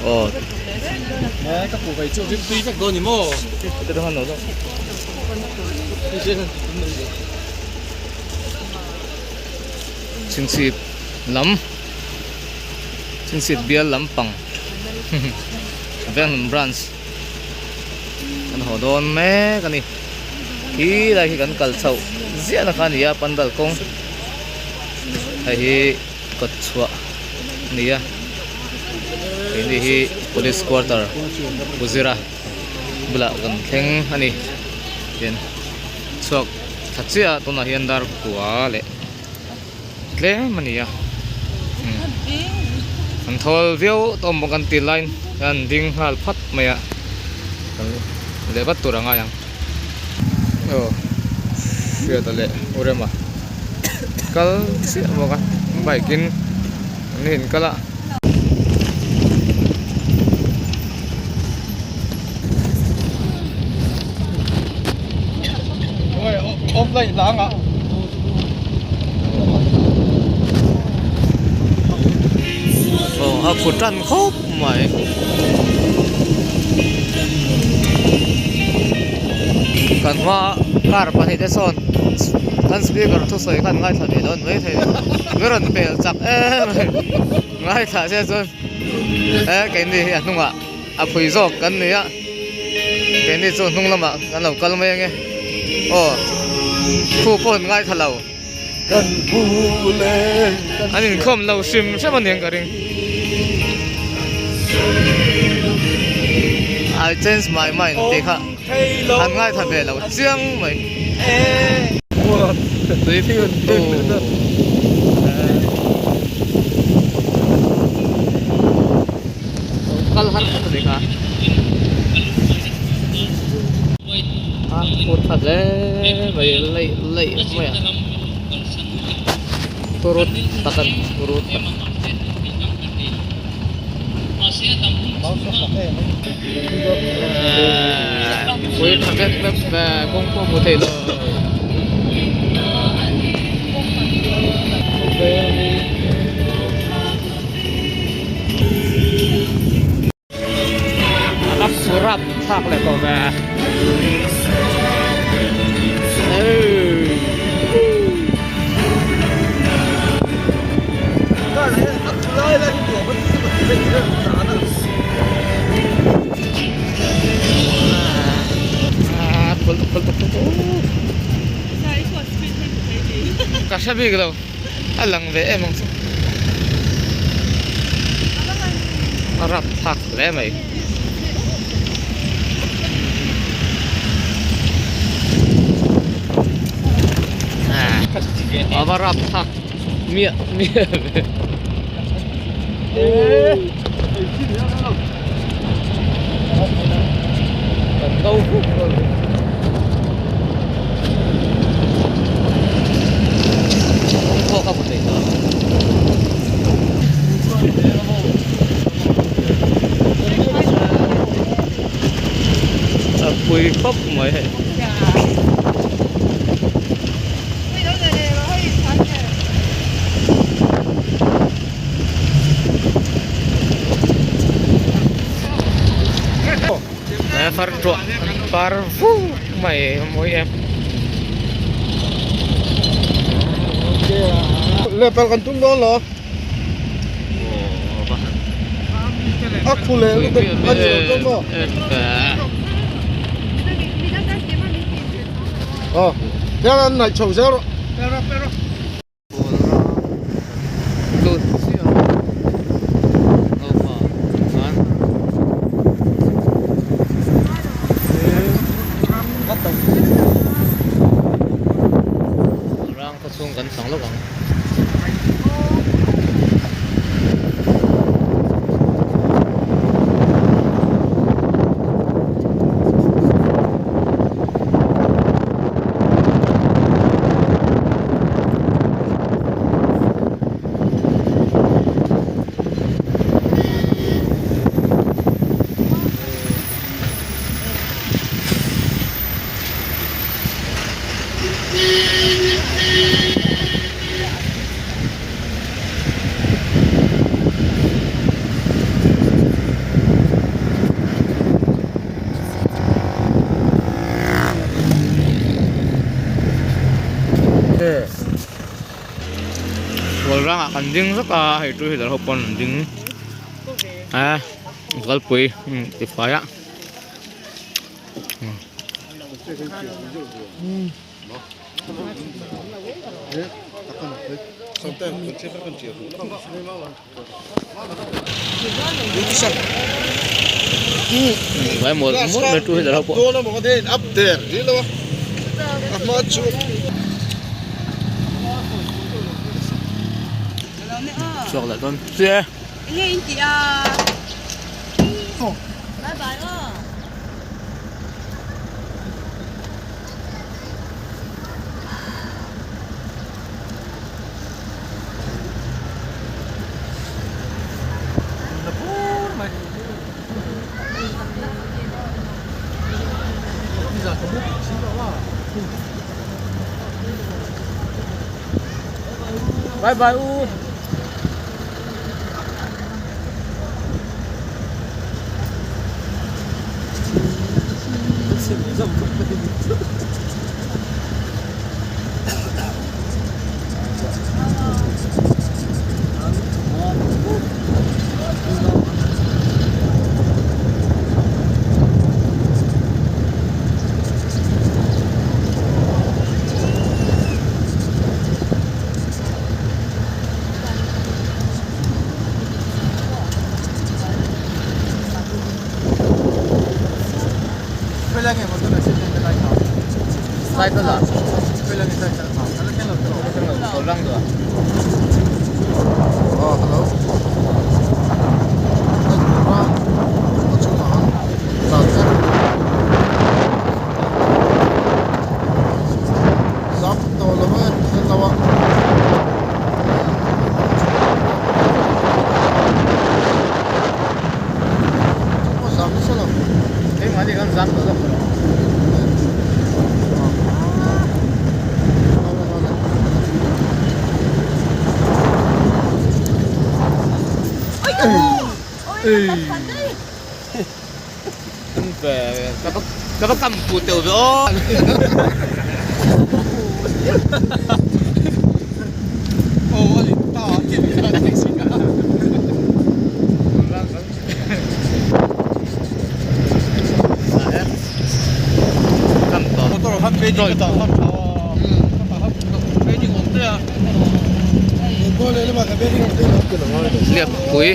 Aw. Chhingchhip lam Chhingchhip bial lampang Venghlun branch kan haw dawn mek a ni khi lai khi kan kal chhoh ziah na kha a ni a pandal kawng hei hi kawt chhuah a ni a keini hi police quarter Buzira bulah kan thleng a ni tian chhuak thla chiah a tunah hian dar kua leh tlem a ni a an thawl viau tawh awm bawk an tih laiin an ding nghal phat mai a kan leh vat tur a ngai ang aw hriata leh u rema kal chiah bawk a bike in an in kal a. Aw a phu tan khawp mai kan hma car pahnih te sawn kan speaker thusawi khan ngaithla ve dawn mai thei min rawn pel chak em a ngaithla se chuan he keini hi a hnungah a phui zawk kan ni a keini chu hnung lamah kan lo kal mai ange aw khu pawh an ngaithla lo an inkhawm lo hrim hrim a niang ka ring I change my mind tih kha an ngaithla ve lo chiang mai Kal har khawp a ni kha. A phur tha hle mai laih laih mai a. Turut tak a ni turut tak. Pui tha vek vek ve kawng pawh hmu thei lo. A furap thlak leh tawh ve. Ka hre bik lo. A lang ve em ang chu. A rap thlak hle mai. A va rap thlak miah miah ve. Kan ko huk dawn. Pawh ka hmu thei tawh. A pui khawp mai hei. Far tuah par vu mai mawi em. Lepel kan tum dawn lo. A khu leh lutuk a ni lo chuan maw. Aw, hian an naih chho zel rawh. Lut chiah a naupa chuan rang khaw chhung kan chang lawk ang. ding vek a hei two wheeler ho pawn an ding a kalpui tifai a. Vai mawl mawl mai two wheeler ho pawh. Chhuak leh dawn chiah e. Bye bye u. Ka va kam pu teuh ve aw. Liakpui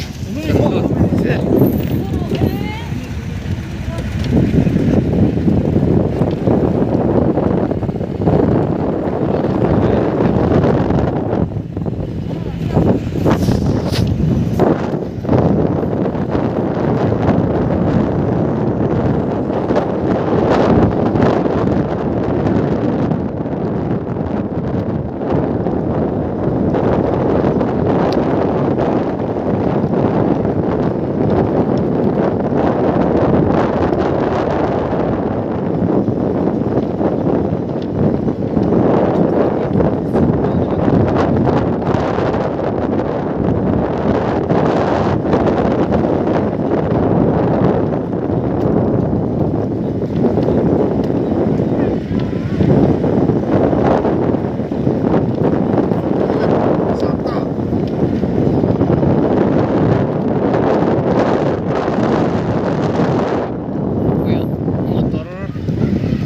Motor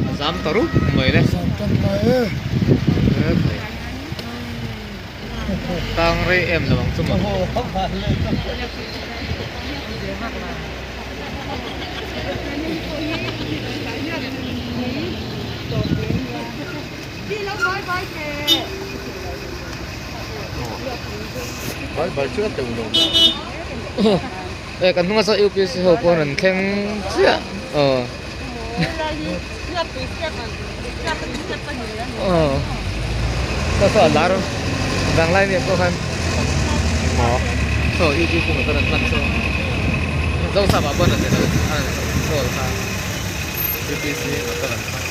a zam ta rup mai le. Tang rei em lo ang chu maw. E kan hnunga saw upc ho pawn an thleng chiah aw aw saw saw a lar vanglai nia pawh khan maw saw upc motor an hman saw zosapa pawn an an sawl kha upc motor an hmang.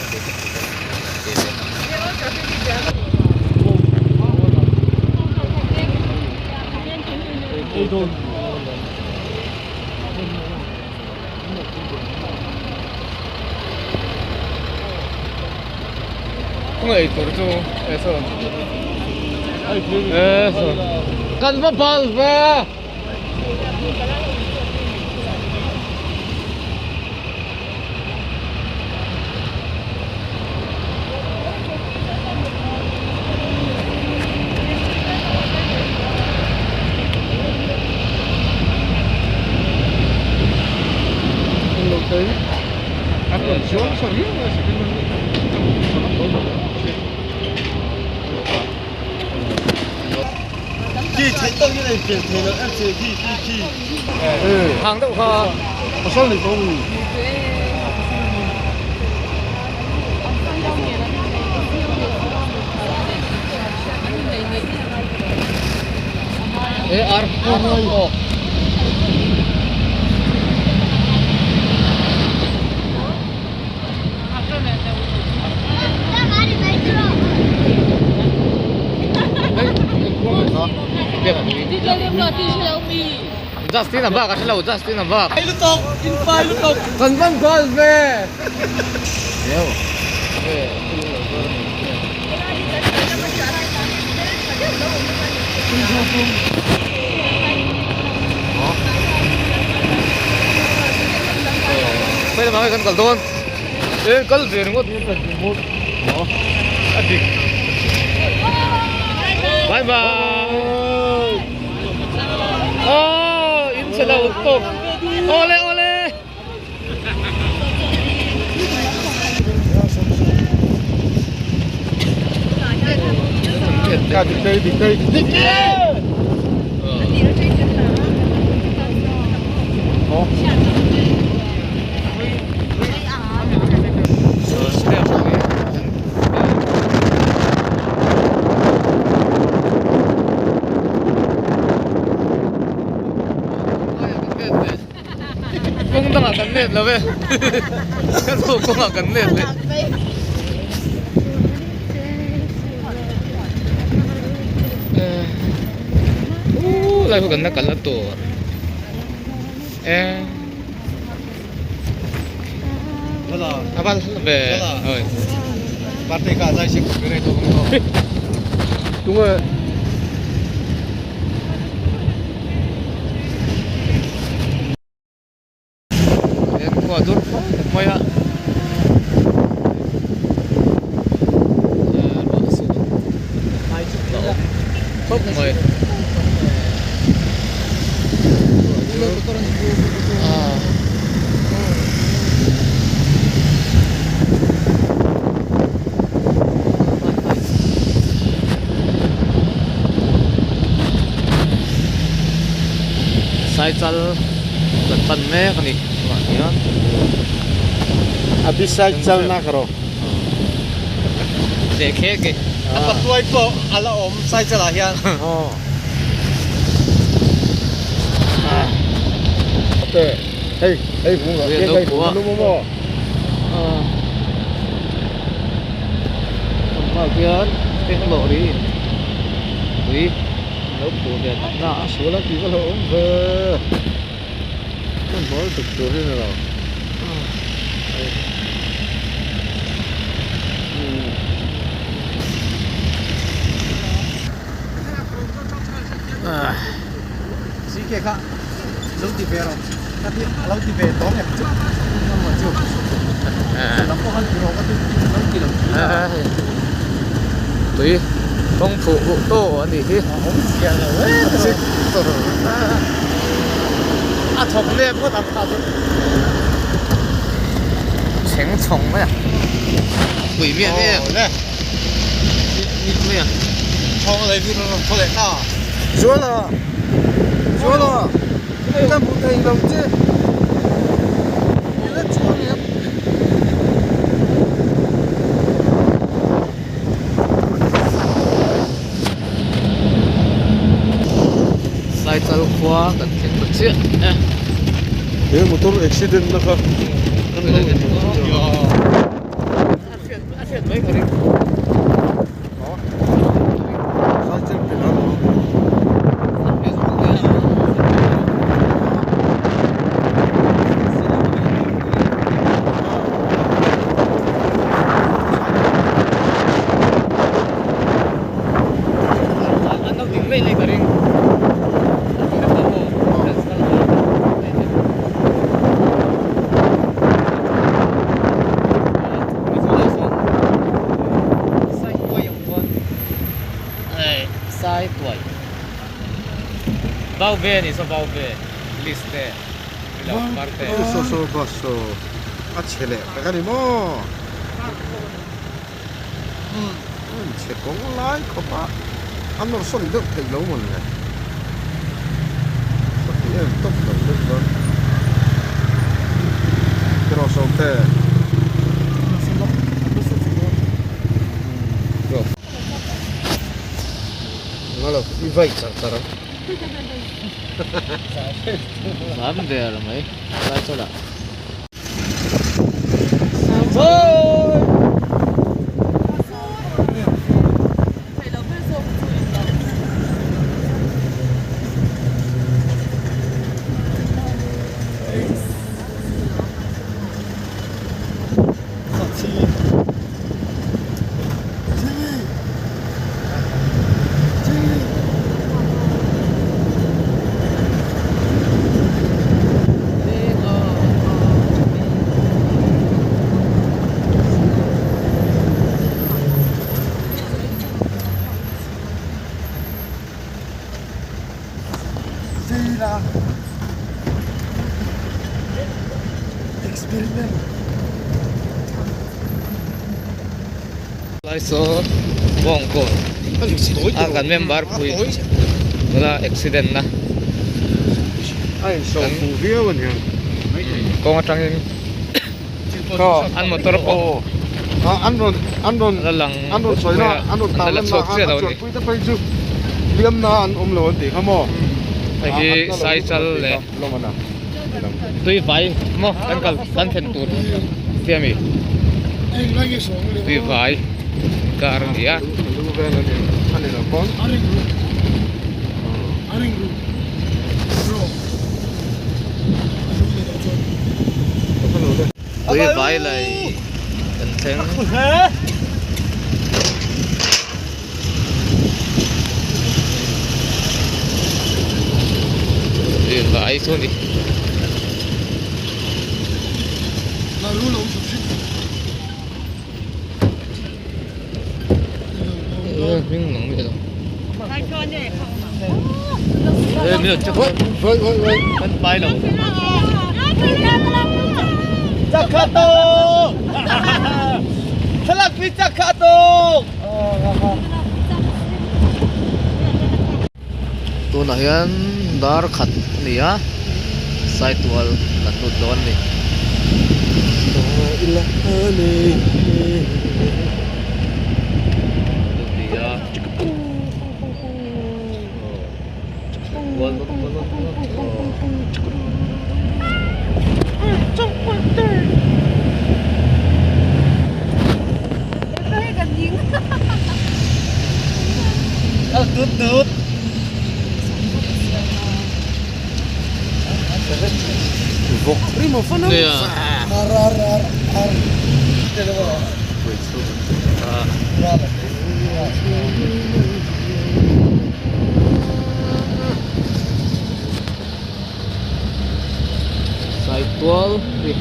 Khawngaih tur chu e saw e saw. Kan va bal ve. Hàng deuh kha. E ar aw. Justin a bak a hrelo Justin a bak. Kan van goal ve. Hei lamah hian kan kal dawn e kal ve ringawt a dik bye bye aw in chhe lo tawp awle awle. Kawng dangah kan let lo e kan haw kawngah kan let leh uh lai khu kan la kal a tur e a va ve oi tunge Hian khua dur fo tak mai a ruah sur a awm khawp mai Saichal kan pan mek a ni tunah hian. Abhi Saichal na karo. Leh khek e. A patuai pawh a la awm Saichal ah hian. Hei hei hung hei hung lu maw. Thawmhnaw khian keng lawh ri tui an lo phuh ve tak na a. Sual a tih ka hlauh awm ve. Hman hmawr tuk tur hi ni lo. Zike kha lo ti ve rawh ka ti a lo ti ve tawng em chu chu lam pawh khan ti rawh ka ti lo ti lo tui kawng phuh huh tawh a nih hi awm chiah lo e a thawk lem ngawt ang kha chu chheng chhawng mai a pui miah miah mai a Thawng lei vin rawn thaw leh ta. Zuala! Zuala! Ka hmu thei lo che. I la chuang em? Saichal khua kan thleng ta chiah e. He motor accident na kha kan lo A hriat mai ka ring. An lo ding mai mai ka ring. Vau ve a ni saw vau ve list te ni lo par te. Saw saw bus saw a chhe leh tak a ni maw? A inchhe kawng lai khawp a, a nawr sawn deuh theih lo mawn le. Ka ti em tawp lo deuh dawn. Tiraw Sawmte? Engalo i vai char char ang. Zam der mai lai chawlh ah. Lai saw bawngkawn a kan member pui tuna accident na a insawh fuh viau a niang kawng atangin an motor pawh an rawn an rawn la lang an rawn sawi na an rawn la chhuak chiah lo a ni pui te phei chu hliam na an awm lo an tih kha maw hei hi saichal leh tui vai maw kan kal kan thlen tur tia mi tui vai kar a ni a. Tui vai lai kan thleng. Tui vai chu a ni. Tunah hian dar khat a ni a saitual kan lut dawn a ni. Saitual ni.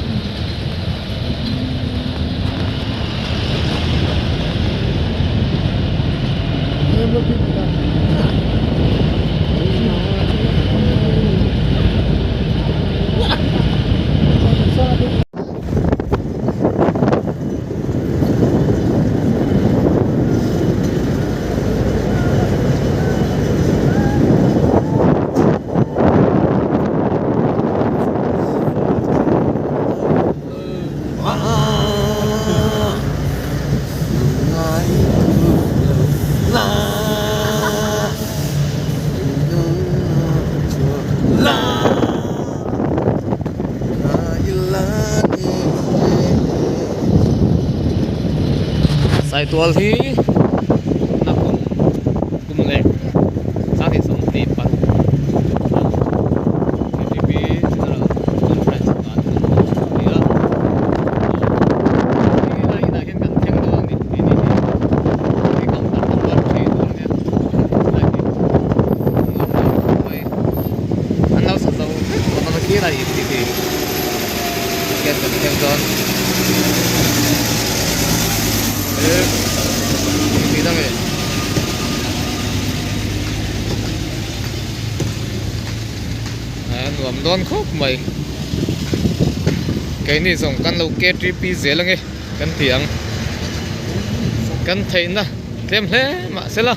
Saitual hi nakum kum leh sanghnih 26 ktp General Conference an hman dawn a ni a helai inah hian kan thleng dawn a ni tih ni hi hei counter number 3 tur a nia helai hi nuam lo khawp mai an lo sa zo vek tawh a khi lai tih hi khian kan thleng dawn e ti dang e. A nuam dawn khawp mai. Keini zawng kan lo KTP zel ange kan ti ang. Kan theihna tlem hle mahsela.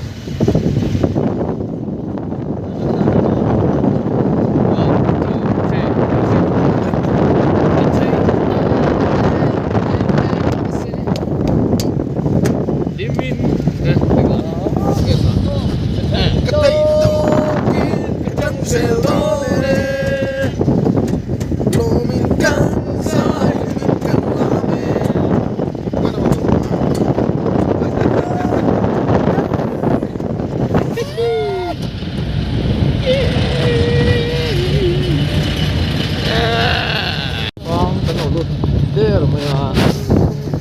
Kan lo lut der mai a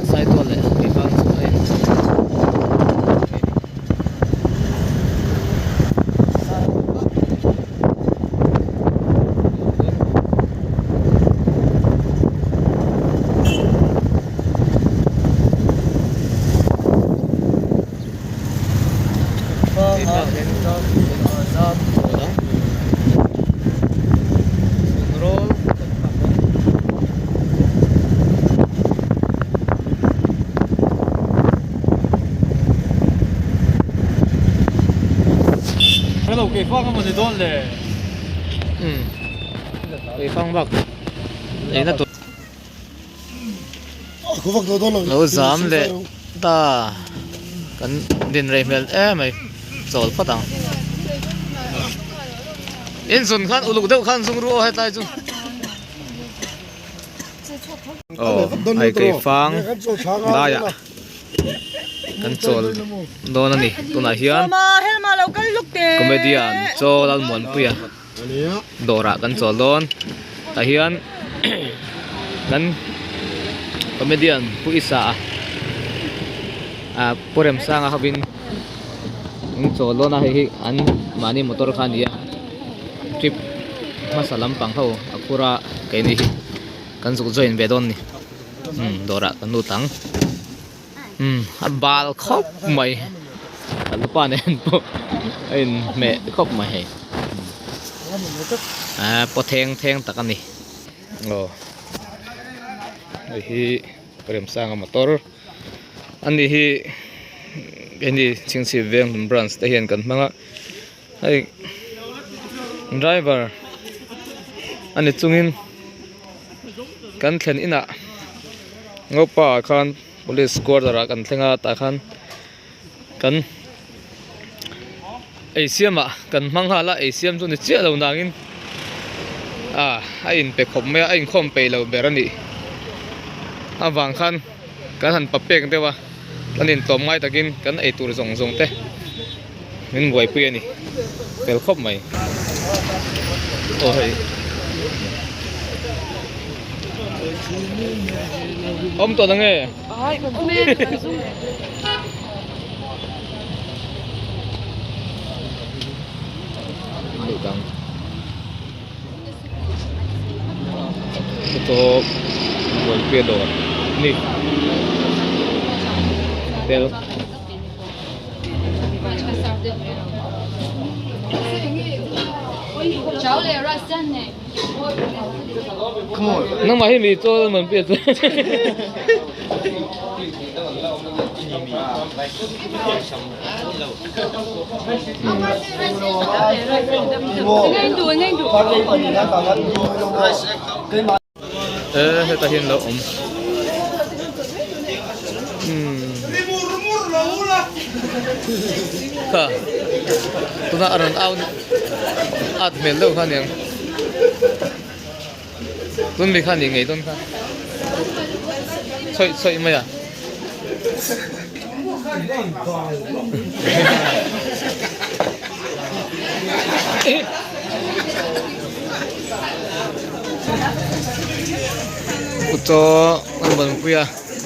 Saitual leh Keifang chu a in Keifang bak eina tur Lo zam leh ta kan din rei hmel em mai chawl phawt ang. In zun khan uluk deuh khan zung ru aw hetlai chu. Aw hei keifang laiah kan chawl dawn a ni tunah hian comedian chaw Lalmuanpuia. Dawrah kan chawl dawn tah hian kan comedian Pu Isa ah Pu Remsanga hovin an chawl dawn a hei hi an mahni motor kha a ni a trip hmasa lampang ho a phur a keini hi kan zuk join ve dawn a ni umm dawrah kan lut ang umm a bal khawp mai a lupa nen pawh a inhmeh khawp mai hei ah paw theng theng tak a ni aw hei hi Remsanga motor a ni hi keini Chhingchhip Veng branch te hian kan hmang a hei driver a ni chungin kan thlen inah Ngopa ah khan police quarter ah kan thleng a tah khan kan ei siam ah kan hmang nghal a ei siam chu ni chiah lo nangin ah a inpe khawp mai a a inkhawm peih lo ber a nih avang khan kan han pa pek deuh a kan intlawm ngai takin kan ei tur zawng zawng te min buaipui a ni fel khawp mai aw hei awm tawh nange dang saw buaipui a dawr ni tel. Nangmah hi mi chawl man pia chu. E hetah hian lo awm umm kha tunah a rawn au at hmel deuh kha aniang tun mi kha ni ngei dawn kha chawih chawih mai a. Chaw kan rawn pui a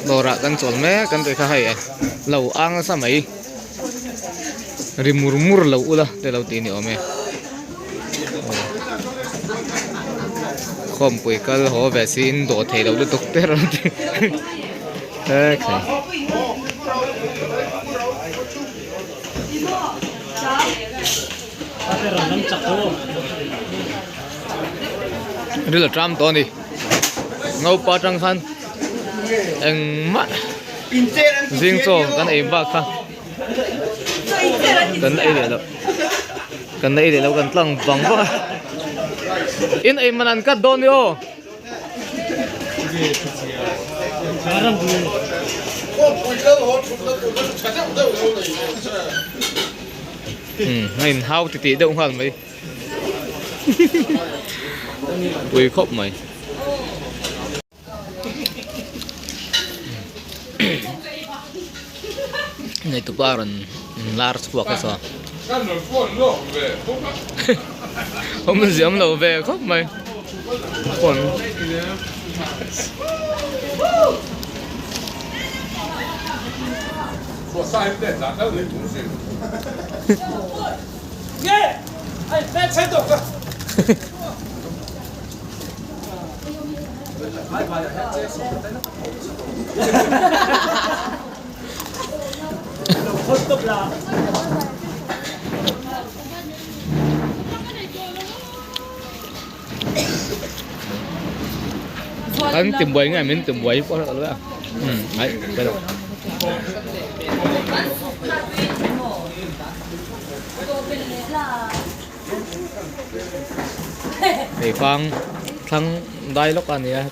dawrah kan chawl mek kan tih kha hei lo ang nasa mai ri mur mur lo ula te lo tih ni awm e khawmpui kal haw ve siin dawh theih loh lutuk te rawn ti ekhai. Ril a tram tawh a ni. Ngopa atang khan engmah zing chaw kan ei bak kha kan ei leh loh kan ei leh loh kan tlang vang vang a in ei man an cut dawn ni aw. Umm a inhau titih deuh nghal mai. Pui khawp mai. Neitupa rawn lar chhuak a saw. Awm ziam lo ve khawp mai. Phone. Kan tibuai nge min tibuai pawh a lo a umm ai ka lo. Keifang thlang dai lawk a nia.